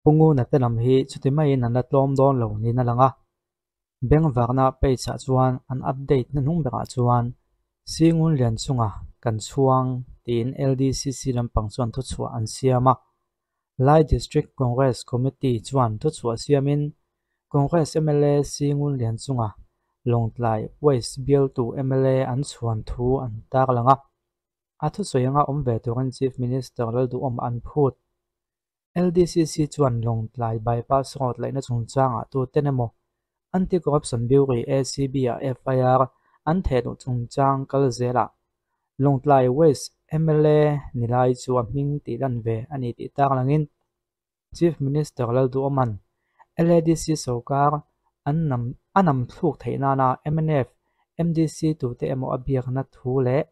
Pu Nguna te lam hi chuti maiin an la tlawm dawn lo niin a lang a. Bengvarna page ah chuan an update na hnung berah chuan Singun lian chunga kan chhuang tiin LDCC lampang chuan thuchhuah an siam a. Lai District Congress Committee chuan thuchhuah siamin Congress mla Singun lian chunga Lawngtlai West bialtu mla an chhuan thu an tarlang a. A thusawi anga awm ve turin Chief Minister Lalduhawm an phut. LDCC chuan Lawngtlai Bypass Road laihna chungchangah tuten emaw Anti-Corruption Bureau, ACB, ah FIR an thehluh chungchang kal zelah Lawngtlai West mla ni lai chu a hming tih lan ve a ni tih tarlangin Chief Minister Lalduhawma'n LADC sawrkar an nam a nam thluk theih nana mnf, MDC tute emaw a biakna thu leh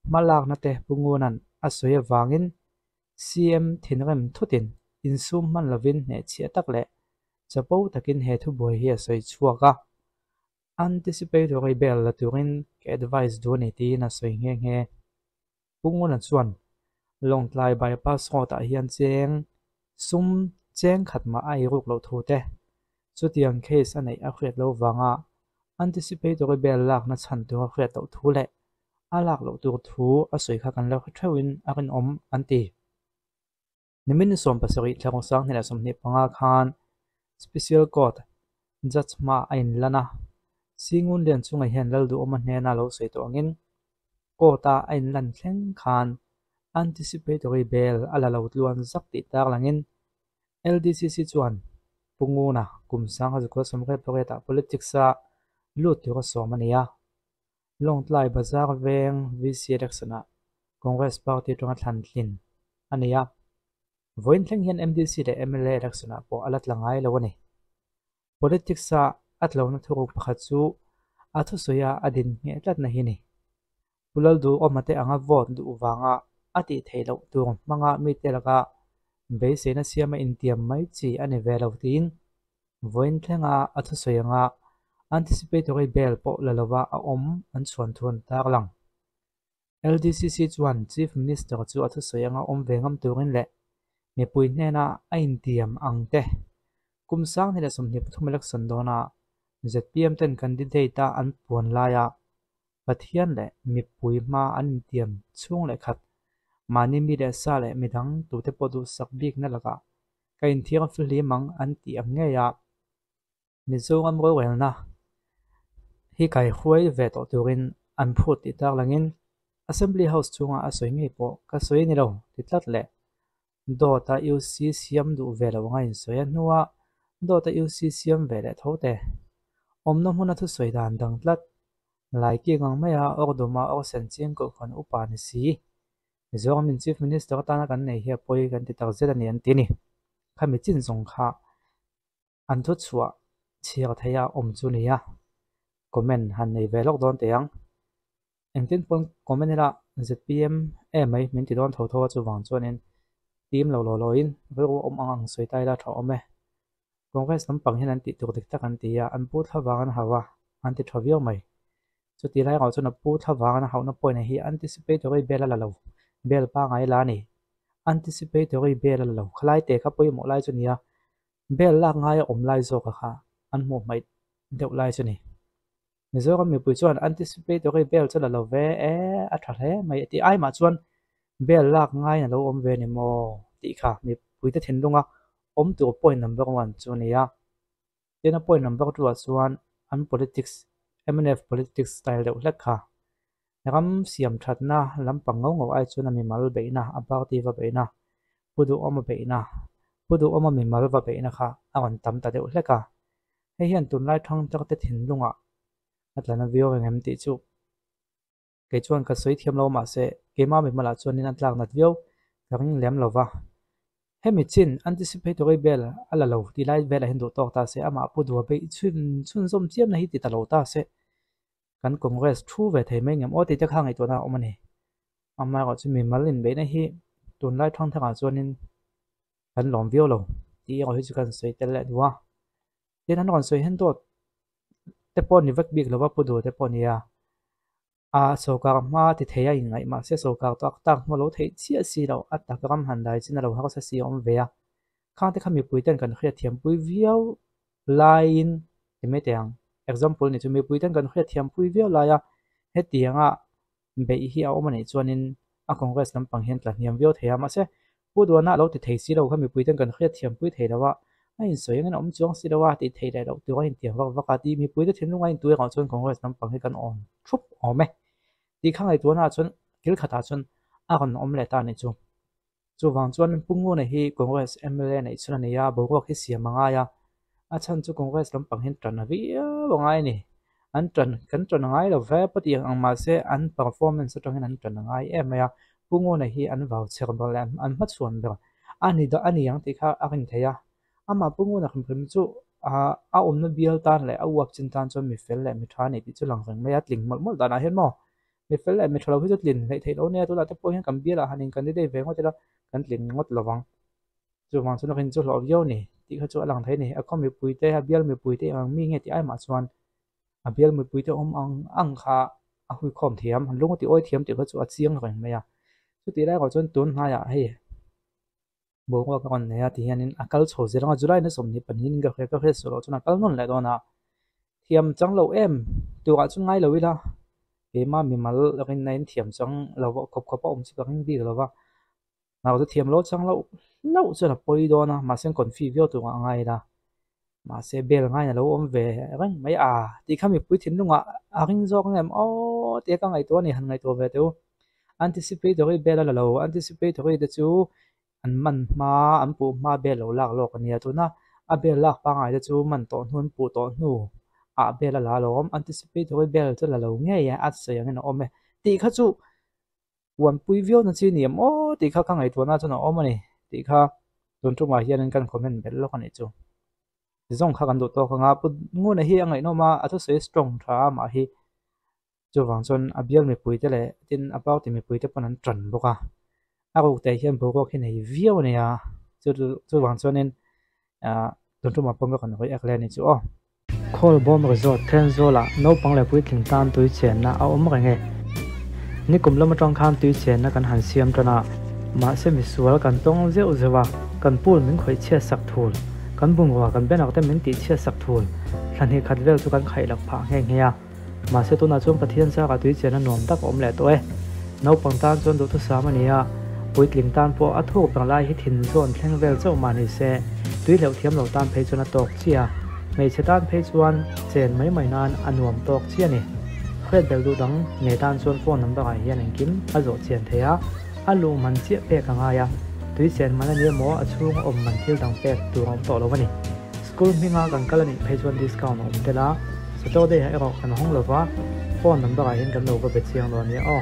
hmalakna te Pu Nguna'n a sawi avangin CM thinrim thutin insum hman lovin hnehchhiah tak leh chapo takin he thubuai hi a sawi chhuak a, anticipatory bail la turin ka advice duh a ni tiin a sawi nghe nghe. Pu Nguna chuan Lawngtlai bypass road ah hian cheng sum cheng khat mah a eiruk loh thu te, chutiang case a neih a hriat lo vanga anticipatory bail lakna chhan tur a hriat loh thu leh a lak loh tur thu a sawi kha kan lo hre theuhin a rinawm an ti. Nimin 70 thla rawng 2025 khan Special Court Judge hma a inlan a, Singun Lian chungah hian Lalduhawma hnena lo sawi tawh angin Court-a a inlan thleng khan anticipatory bail a la lo tluan zak tih tarlangin LDCC chuan Pu Nguna kum 1998 ah politics-a lut tura sawm a ni a. Lawngtlai Bazar veng VC election-ah Congress party atanga thlan tlin a ni a, vawiin thleng hian MDC leh mla election-ah pawh a la tla ngai lo a ni. Politics-a a tlona thuruk pakhat chu a thusawia a din ngheh tlatna hi a ni. Pu Lalduhawma te anga vote duh vanga a tih theih loh tur hmanga mite laka beiseina siama intiam mai chi a ni ve lo tiin Vawiin thlenga a thusawi anga anticipatory bail pawh la lova a awm an chhuan thu an tarlang. LDCC chuan Chief Minister chu a thusawi anga awm ve ngam turin leh mipui hnena a intiam ang te kum 2023 election dawna zpm ten candidate a an puan laia Pathian leh mipui hma an intiam chhung leh khat mahni mi leh sa leh midang tute pawh duhsak bikna lakah Ka inthiang fihlim ang an tih ang ngei a, Mizoram rorelna hi kaihruai ve tawh turin an phut tih tak langin Assembly House chhunga a sawi ngei pawh ka sawi a ni lo ti tlat leh dawta UC siam duh ve lo anga insawi a hnua dawta UC siam ve leh tho te awmna hmuna thusawi dan dang tlat lai king ang maia awrdawma awrsen ching kohhran upa ni si. Mizoramin Chief Minister atana kan nei hi a pawi kan ti tak zet a ni an ti a ni. Khami chin zawng kha an thuchhuah chhiar theia awm chu ni a, comment han nei ve lawk dawn teh ang. Engtin pawn comment ila zpm emai min ti dawn tho tho a chuvang chuanin team lo law lawin rilru awm ang ang sawi ta ila tha awm e. Congress lampang hian an tih tur dik tak an ti a, an pu thla vang an hau a, an ti tha viau mai. Chuti lai erawh chuan a pu thla vang an hauhna point hi anticipatory bail a la lo, bail pangngai la a ni. Anticipatory bail a la lo, khalai te kha pawimawh lai chu a ni a, bail lak ngai a awm lai zawk a kha an hmuh hmaih deuh lai chu a ni. Mizoram mipui chuan anticipatory bail chu la lo ve e, a tha hle mai a ti. Ai mah chuan bail lak ngaiin a lo awm ve a ni maw tih kha mipuite thinlunga awm tur point number one chu a ni a. Tin a point number two ah chuan an politics, mnf politics style deuh hlek kha ram siam thatna lampang ngau ngau ai chuan a mimal beihna, a party va beihna, pu duhawma beihna, pu duhawma mimal va beihna kha a rawn tam ta deuh hlek a. Hei hian tunlai thangtharte thinlungah a tla na viau reng em tih chu kei chuan ka sawi thiam lo mahse keimah mimalah chuanin a tlak nat viau ka ring lem lo va. Hemi chin anticipatory bail a la lo tih lai velah hian duh tawk ta se amah pu dua beih chhun chhunzawm chiamna hi ti ta lo ta se kan Congress thu ve thei mai ngem aw tih te kha ngaihtuahna a awm a ni. Amaherawhchu mimal inbeihna hi tunlai thangthangah chuanin kan lawm viau lo tih erawh hi chu kan sawi tel leh duh a. Tin an rawn sawi hen dawt te pawh ni vek bik lova pu duh te pawh nia a sawrkar hma ti thei a inngaih mahse sawrkar tak tak hmu lo theih chiah si lo a tak ram han dai chin a lo harsa si a awm ve a. Khangte kha mipui ten kan hriatthiampui viau laiin ti mai teh ang. Example ni chu mipui ten kan hriatthiampui viau laia hetianga beih hi a awm a nih chuanin a Congress lampang hian tla hniam viau thei a. Mahse, Pu Duana a lo ti thei si lo kha mipui ten kan hriatthiampui thei lo a, a insawi angin a awm chuang si lo a, tih theih leh loh tur a intiang vak vak a tih mipui te thinlung a intu erawh chuan Congress lampang hi kan awn thup awm e tih kha ngaihtuahna ah chuan kil khatah chuan a rawn awm leh ta a nih chu. Chuvang chuan Pu Nguna hi Congress mla neih chhun a ni a, boruak hi siam a ngai a, a chhan chu Congress lampang hian tan a viau a ngai a ni. An tan, kan tan a ngai lo ve pawh tih ang mahse an performance atangin an tan a ngai em mai a, Pu Nguna hi an vau chher ber leh an hmachhuan ber a ni a ni ang tih kha a rin theih a. Amah Pu Nguna hrim hrim chu a awmna bial tan leh a uap chin tan chuan mi fel leh mi tha a ni tih chu lang reng mai a, tling mawlh mawlh danah hian maw Mi fel leh mi tha lo hi chu tlin hleih theih lo nia, tunah te pawh hian kan bialah han in candidate ve ngawt ila kan tlin ngawt lo vang. Chuvang chuan rin chu hlawh viau ni tih kha chu a lang thei a ni. A khaw mipui te, a bial mipui te eng ang mi nge tih ai mah chuan a bial mipui te awm ang ang kha a huikhawm thiam, an lung a ti awi thiam tih kha chu a chiang reng mai a. Chutih lai erawh chuan tun hnaiah hei boruak a rawn nei a ti hianin a kal chho zel anga July ni 22 in ka hria ka hriat suh loh chuan a kal nawn leh dawn a, thiam chang lo em turah chuan ngai lo ila keimah mimal rinna in thiam chang lo khawp khawp a awm chu ka ring bik lo va, nau chu thiam lo chang loh hlauh chuan a pawi dawn a mahse confi viau turah a ngai ila mahse bel ngaina lo awm ve reng mai a tih kha mipui thinlungah a ring zawk ang em aw tia ka ngaihtuah a ni han ngaihtuah ve teh u. Anticipatory bel a la lo, anticipatory te chu an man hma an puh hma bel lo lak lawk a nia tuna a bel lak pangngai te chu man tawh hnu an puh tawh hnu ah bel a la alawm anticipatory bel chu la lo ngei e a sawi angin a awm e tih kha chu uanpui viau na chi ni em aw tih kha ka ngaihtuahna chuan a awm a ni tih kha tun tumah hianin kan comment belh lawk a nih chu. Zawng kha kan duh tawk ang a, Pu Nguna hi a ngaihnawm a, a thusawi strong tha a mah hi chuvang chuan a bial mipuite leh tin a party mipuite pawn an tan bawk a, a ruk te hian boruak hi nei viau a nia chu chuvang chuanin ah tun tumah pawn ka rawn hawi ek leh a nih chu aw. Khawlbawm Resort Thenzawlah naupang leh puitling tan tui chenna a awm reng e. Nikum lam atang khan tui chenna kan han siam tan a, mahse misual kan tawng zeuh zeuh a, kan pool min khawih chhiat sak thul, kan bungrua kan banner te min tih chhiat sak thul, thla hnih khat vel chu kan khaih lak phah nghe nghe a. Mahse tunah chuan Pathian chakah tui chenna nuam tak a awm leh tawh e. Naupang tan chuan duhthusam a ni a, puitling tan pawh a thuk ber lai hi thin zawn thleng vel chauh mah ni se, tui hleuh thiam lo tan phei chuan a tawk chiah a, hmeichhe tan phei chuan chen mai mai nan a nuam tawk chiah a ni. Hriat belh duh dang nei tan chuan phone number ah hian engkim a zawh chian thei a, a luh man chiah pek a ngai a, tui chen man a ni emaw a chhung awm man thil dang pek tur a awm tawh lo a ni. School hminga kan kal a nih phei chuan discount a awm tel a, Saturday ah erawh kan hawng lova, phone number ah hian kan lo va be chiang dawn nia aw.